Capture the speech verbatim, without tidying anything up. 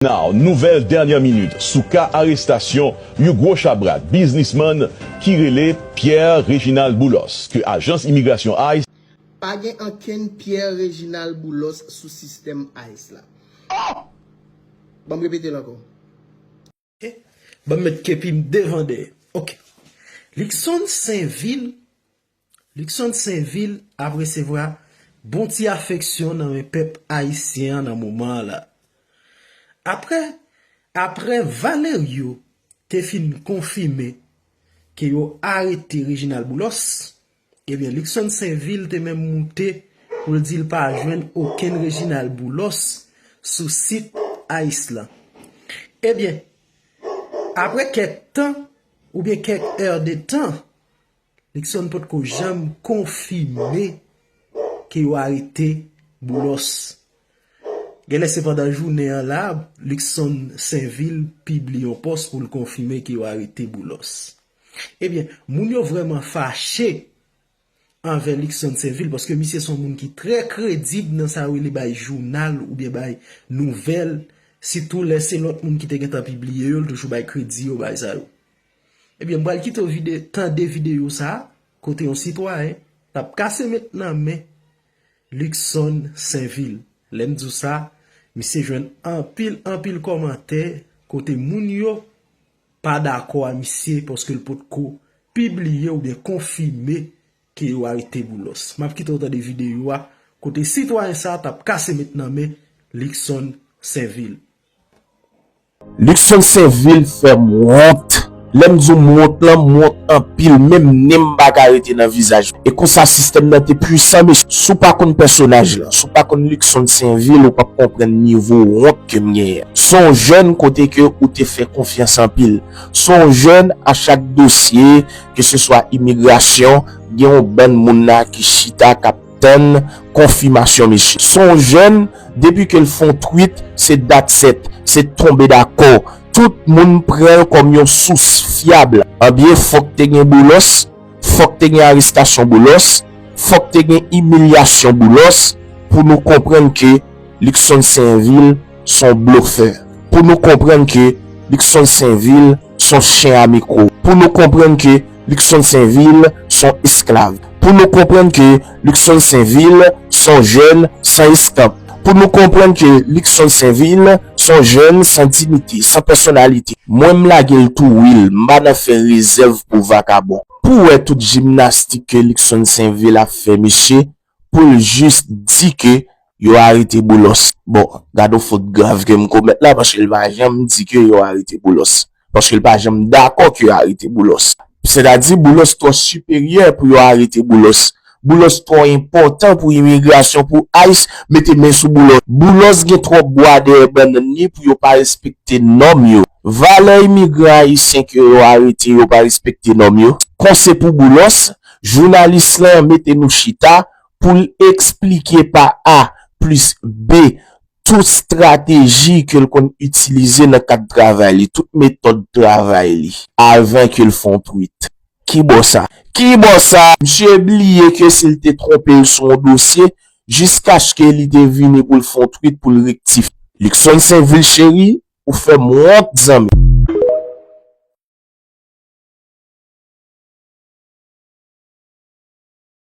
Now, nouvèl dènyè minit sou ka arestasyon yon gwo chabrak biznismann ki rele Pierre Reginald Boulos, ke ajans imigrasyon ICE Pa gen ankenn Pierre Reginald Boulos sou sistèm ICE la. Ban m repete l ankò. Ban m met kepi m devan dèyè. Ok. Luckson Sainvil, Luckson Sainvil ap resevwa bon ti afeksyon nan men pèp ayisyen an nan moman an la. Apre, apre Valerio te fin konfime ke yo arete Reginald Boulos, ebyen Luckson Sainvil te menm moute pou l di l pa jwenn okenn Reginald Boulos sou sit ICE lan. Ebyen, apre kèk tan oubyen kèk è de tan, Luckson potko janm konfime ke yo arete Boulos. Genlè se pandan jounen an la, Luckson Sainvil pibliye yon pòs pou l konfime ke yo arete Boulos. Ebyen, moun yo vrèman fache anvè Luckson Sainvil paske misye se yon moun ki trè kredib nan sa yo rele bay jounal oubyen bay nouvèl, sitou lè se lòt moun ki te gentan pibliye yo, l toujou bay kredi yo, bay sa yo. Ebyen, m pral kite w vide, tande videyo sa a, kote yon sitwayen t ap kase met nan men Luckson Sainvil. Lè m di w sa, misye jwenn anpil, anpil kòmantè kote moun yo pa dakò a misye paske l potko pibliye oubyen konfime ke yo arete Boulos. M ap kite w tande videyo a kote sitwayen sa a t ap kase met nan men Luckson Sainvil. Luckson Sainvil fè m wont. Lè m di w m wont lan, m wont anpil, menm nen m pa ka rete nan vizaj mwen. E konsa sistèm nan te pwisan mesye. Si w pa konn pèsonaj lan, si w pa konn Luckson Sainvil, ou p ap konprann nivo wont ke m genyen. Se yon jèn kote ke ou te fè konfyans anpil. Se yon jèn, a chak dosye, keseswa imigrasyon, gen yon bann moun la ki chita k ap tann konfimasyon mesye. Se yon jèn, depi ke l fè yon tweet, se that's it, se tonbe dakò. Tout moun pran l kòm yon sous fyab. Ebyen, fòk te gen Boulos, fòk te gen arestasyon Boulos, fòk te gen imilyasyon Boulos pou nou konprann ke Luckson Sainvil se yon blofè. Pou nou konprann ke Luckson Sainvil se yon chen a mikwo. Pou nou konprann ke Luckson Sainvil se yon esklav. Pou nou konprann ke Luckson Sainvil se yon jèn san estanp. Pou nou konprann ke Luckson Sainvil se yon jèn san diyite, san pèsonalite. Mwen m lage l tou real, m pa nan fè rezèv pou vakabon. Pou w wè tout jimnastik ke Luckson Sainvil ap fè mesye, pou l jis di ke yo arete Boulos. Bon, gade yon fot grav ke m komèt la, paske l pa janm di ke yo arete Boulos. Paske l pa janm dakò ke yo arete Boulos. Sètadi, Boulos twò siperyè pou yo arete Boulos. Boulos twò enpòtan pou imigrasyon, pou ICE mete men sou Boulos. Boulos gen twòp bwa dèyè bannann li pou yo pa respekte nòm yo. Valè imigran ayisyen ke yo arete yo pa respekte nòm yo. Kon se pou Boulos, jounalis lan mete nou chita, pou l eksplike pa A plis B tout estrateji ke l konn itilize nan kad travay li, tout metòd travay li, avan ke l fè yon tweet. Ki bò sa? Ki bò sa? Misye bliye ke si l te twonpe l sou yon dosye, jiskaske li te vini pou l fè yon tweet pou l rektifye. Luckson Sainvil cheri, ou fè m wont zanmi.